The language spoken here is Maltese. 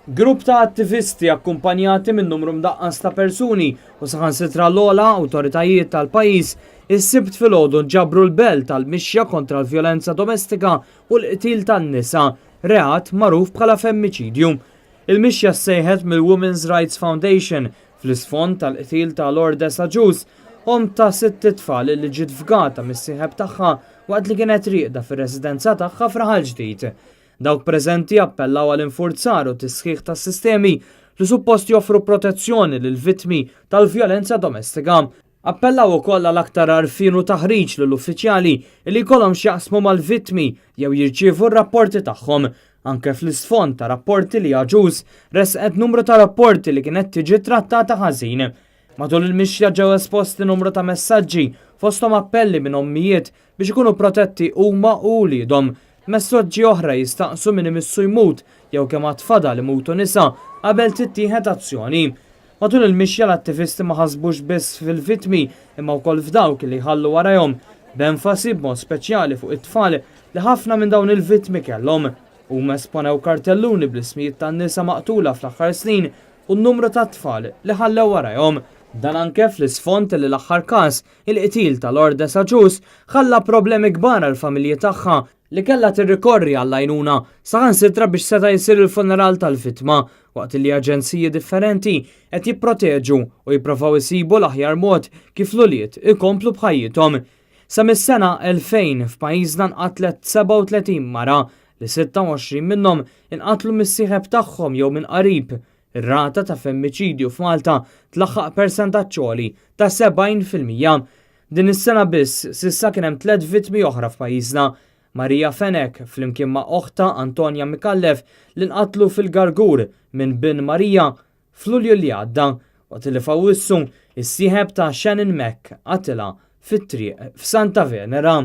Grupp ta' attivisti akkumpanjati minn numru mdaqqas ta' persuni u saħansitra l-ogħla awtoritajiet tal-pajjiż is-Sibt filgħodu nġabru l-Belt għal mixja kontra l-vjolenza domestika u l-qtil tan-nisa, reat magħruf bħala femmiċidju. Il-mixja ssejħet mill-Women's Rights Foundation fl-isfond tal-qtil ta' Lourdes Agius, omm ta' sitt itfal li ġiet fgata mis-sieħeb tagħha waqt li kienet rieqda fir-residenza tagħha f'Raħal Ġdid. Dawk preżenti appellaw għal infurzar u tisħiħ tas-sistemi li suppost joffru protezzjoni lil vittmi tal-vjolenza domestika. Appellaw ukoll għal aktar għarfien u taħriġ lill-uffiċjali li jkollhom x'jaqsmu mal-vittmi jew jirċievu r-rapporti tagħhom, anke fl-isfond ta' rapporti li Agius resqet numru ta' rapporti li kienet tiġi trattata ħażin. Matul il-mixja ġew esposti numru ta' messaġġi, fosthom appelli minn ommijiet biex ikunu protetti huma u wliedhom. Messaġġi oħra jistaqsu min imissu jmut jew kemm għad fadal imutu nisa qabel tittieħed azzjoni. Matul il-mixja l-attivisti ma ħasbux biss fil-vittmi imma wkoll f'dawk li jħallu warajhom, b'enfasi b'mod speċjali fuq it-tfal li ħafna minn dawn il-vittmi kellhom. Huma esponew kartelluni bl-ismijiet tan-nisa maqtula fl-aħħar snin u n-numru ta' tfal li ħallew warajhom. Dan anke fl-isfond li l-aħħar każ, il-qtil ta' Lourdes Agius, ħalla problemi kbar għall-familji tagħha li kellha tirrikorri għall-għajnuna saħansitra biex seta' jsir il-funeral tal-vittma, waqt li aġenziji differenti qed jipproteġu u jipprovaw isibu l-aħjar mod kif l-ulied ikomplu b'ħajjithom. Sa mis-sena 2000 f'pajjiżna nqatlet 37 mara, li 26 minnhom inqatlu mis-sieħeb tagħhom jew minn qarib. Ir-rata ta' femmiċidju f'Malta tlaħħaq persentaġġ għoli ta' 70%. Din is-sena biss s'issa kien hemm tliet vittmi oħra f'pajjiżna. Maria Fenech flimkien ma' oħtha Antonia Micallef li nqatlu fil-Gargur minn bin Maria f'Lulju li għadda, waqt li f'Awwissu is-sieħeb ta' Shannon Mack qatilha fit-triq f'Santa Venera.